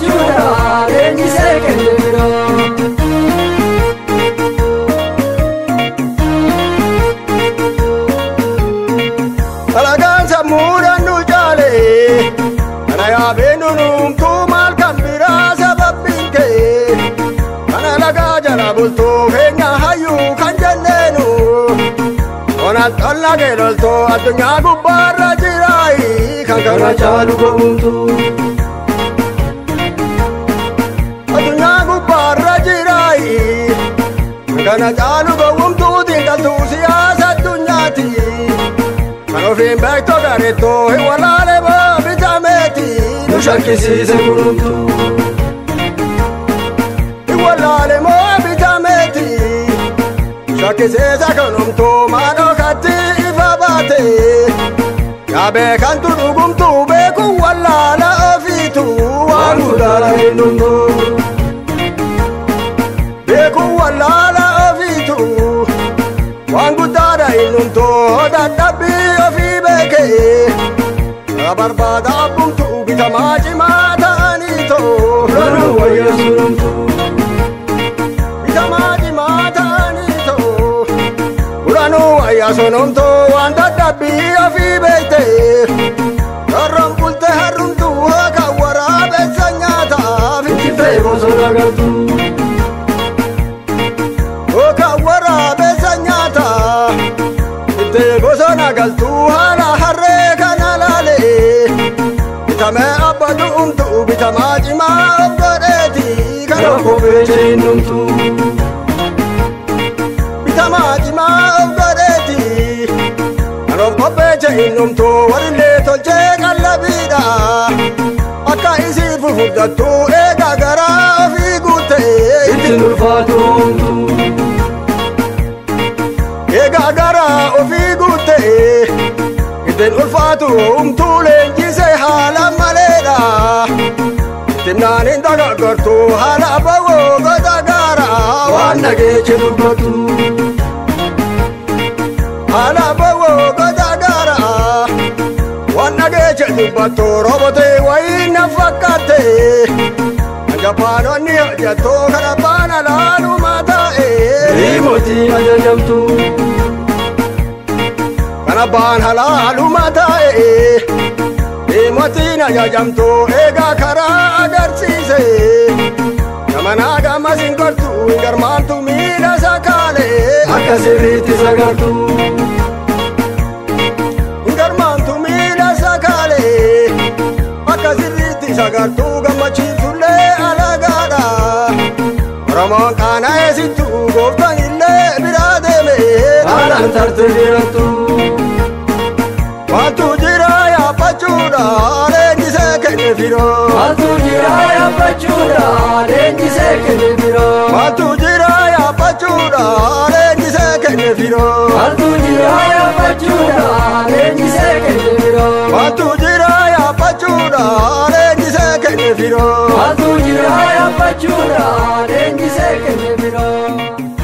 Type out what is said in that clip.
yaabbachuudha leenjisee kenne firoo. Alagaan sammuudhaan nu caale kana yaabeen nuumtuu maal kan biraa sababbiin ka'e kana lagaa jala bultuu keenya hayyuu kan jenneenu onal tolla geeloltoo addunyaa gubbaarra jiraayi kan Kana kana caalu gowwumtu addunyaa gubbaarra jiraayi kan kana caalu gowwumtuu xiinxaltuu siyaasa addunyaati. Kan ofiin beektoo gareettoo hin walaale moo bitameeti. Nu shakkisiise kunumtu Hin walaale moo bitameeti. Shakkisiisa kanumtuu maaloo katti ifa baate. Yaa beekantu dhugumtuu beekuu wallaala ofiitu waan waan guddaadha guddaadha. ennumtu Beekuu wallaala ofiitu waan guddaadha innumtuu dadhabbii ofii beekee. Yaa barbaada abbumtuu bitamaa cimaa ta'aniitoo. Duranuu wayya sunumtu Bitamaa cimaa ta'aniitoo. Duranuu wayya sonomtuu waan dadhabbii ofii beektee. Karroon bulte harrumtuu kan waraabessa nyaataaf. Injiftee bosona galtu Kan waraabessa nyaata. Itti bosona galtuu haala harree kana laalee. Bitamee abba du'umtuu bitamaa cimaa of godheeti. Kan Kana kophee ennumtu bitamaa cimaa of godheeti. Kan of qopheeche innumtuu warrillee tolchee qallabiidha. Akka isii fufurdattuu eegaa garaa ofii guuttee. Ittiin ulfaatu homtu Eegaa garaa ofii guuttee. Ittiin ulfaatu humtuu leenjisee haala maleedha. Ittiin naaniin dagaaggartuu haala bawoo gosa gaaraa. Waan dhageeche dubbatu Haala bawoo gosa gaaraa. Waan dhageeche dubbattu roobotee wayii na fakkaate. Japaanonni hojjettoo kana baana laaluma taa'e. Riimootii ajajamtu Kana baan halaaluma taa'e. Dhiimotiin ajajamtu eegaa karaa agarsiise. Gamanaa gamas hin gortu hin garmaamtu miila sakaalee. Akka sirriitti sagartu Hin garmaamtu miila sakaalee. Akka sirriitti sagartuu gammachiisullee alagaadha. Oromoon qaana'ee sittu gooftaan illee biraa deeme. Haalaan tarte birattu Waantu jira yaabbachuudha leenjisee kenne firoo. Maaltu jira yaabbachuudha leenjisee kenne firoo. Maaltu jira yaabbachuudha leenjisee kenne firoo. Maaltu jira yaabbachuudha leenjisee kenne firoo. Maaltu jira yaabbachuudha leenjisee kenne firoo. Maaltu jira yaabbachuudha leenjisee kenne firoo.